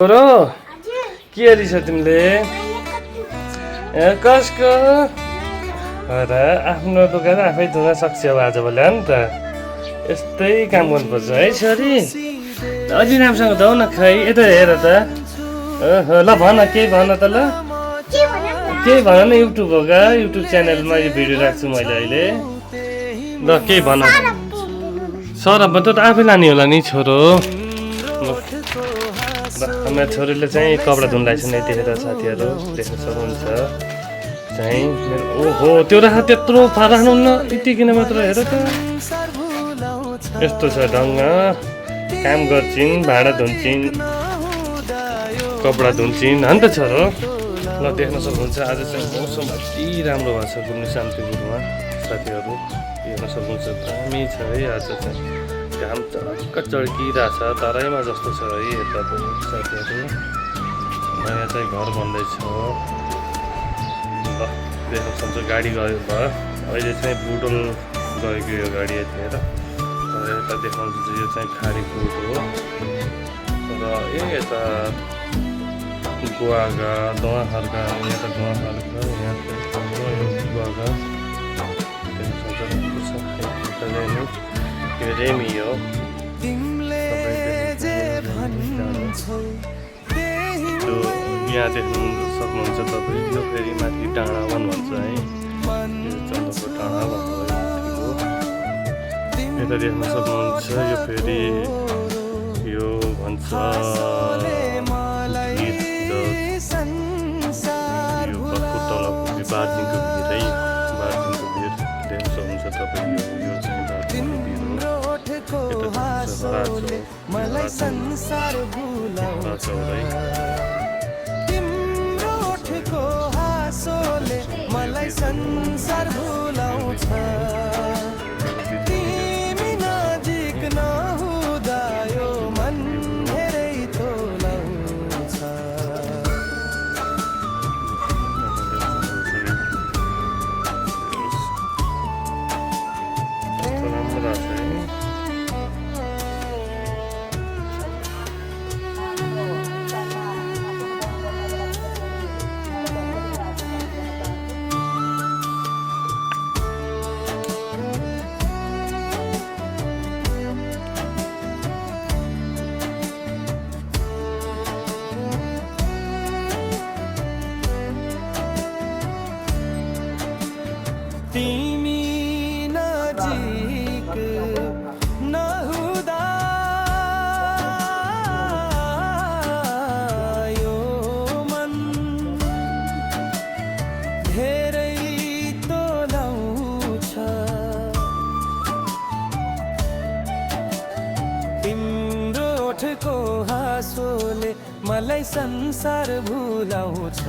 छोरो के हेरिस तिमीले कसको र आफ्नो दोकान आफै धुन सक्छ अब आजभोलि नि त यस्तै काम गर्नुपर्छ है छोरी अलि राम्रोसँग धौ न खै यता हेर त ल भन केही भन त ल केही भन न युट्युब हो का युट्युब च्यानलमा यो भिडियो राख्छु मैले अहिले ल केही भन सरब त आफै लाने होला नि छोरो हाम्रो छोरीले चाहिँ कपडा धुँदैछ नि यतिखेर साथीहरू देख्न सक्नुहुन्छ चाहिँ ओहो त्यो राख त्यत्रो राख्नुहुन्न यतिकिन मात्र हेर त यस्तो छ ढङ्ग काम गर्छिन् भाँडा धुन्छिन् कपडा धुन्छिन् हो नि त छोरो ल देख्न सक्नुहुन्छ आज चाहिँ मौसम अति राम्रो भएको छ घुम्ने शान्तिपुरमा साथीहरू हेर्न सक्नुहुन्छ दामी छ है आज चाहिँ घाम चडक्क चड्किरहेछ तराईमा जस्तो छ है यता पनि साथीहरू नयाँ चाहिँ घर बन्दैछ ल देख्न सक्नुहुन्छ गाडी गयो भयो अहिले चाहिँ बुटोल गएको यो गाडी यतिखेर यता देखाउँछ यो चाहिँ खाडी पुल हो र यता गुवागा दोवाखर्का यहाँ त गुवाखर्का यहाँ गुवागा देख्न सक्नुहुन्छ यो रेमी हो यहाँ देख्नु सक्नुहुन्छ तपाईँ यो फेरि माथि डाँडा वन भन्छ है चन्द्रको डाँडा भन्नुभयो यता देख्न सक्नुहुन्छ यो फेरि यो भन्छ यो तलको बार्जिङको भिर है बार्जिङको भिर देख्न सक्नुहुन्छ तपाईँ यो चाहिँ बार्जिङको भिर हो यता राजो मलाई संसार भुलाउँछ तिमी नजिक नहुँदा यो मन धेरै तोलाउँछ तिमी नजिक नहुँदा यो मन धेरै तोलाउँछ तिम्रो ओठको हाँसोले मलाई संसार भुलाउँछ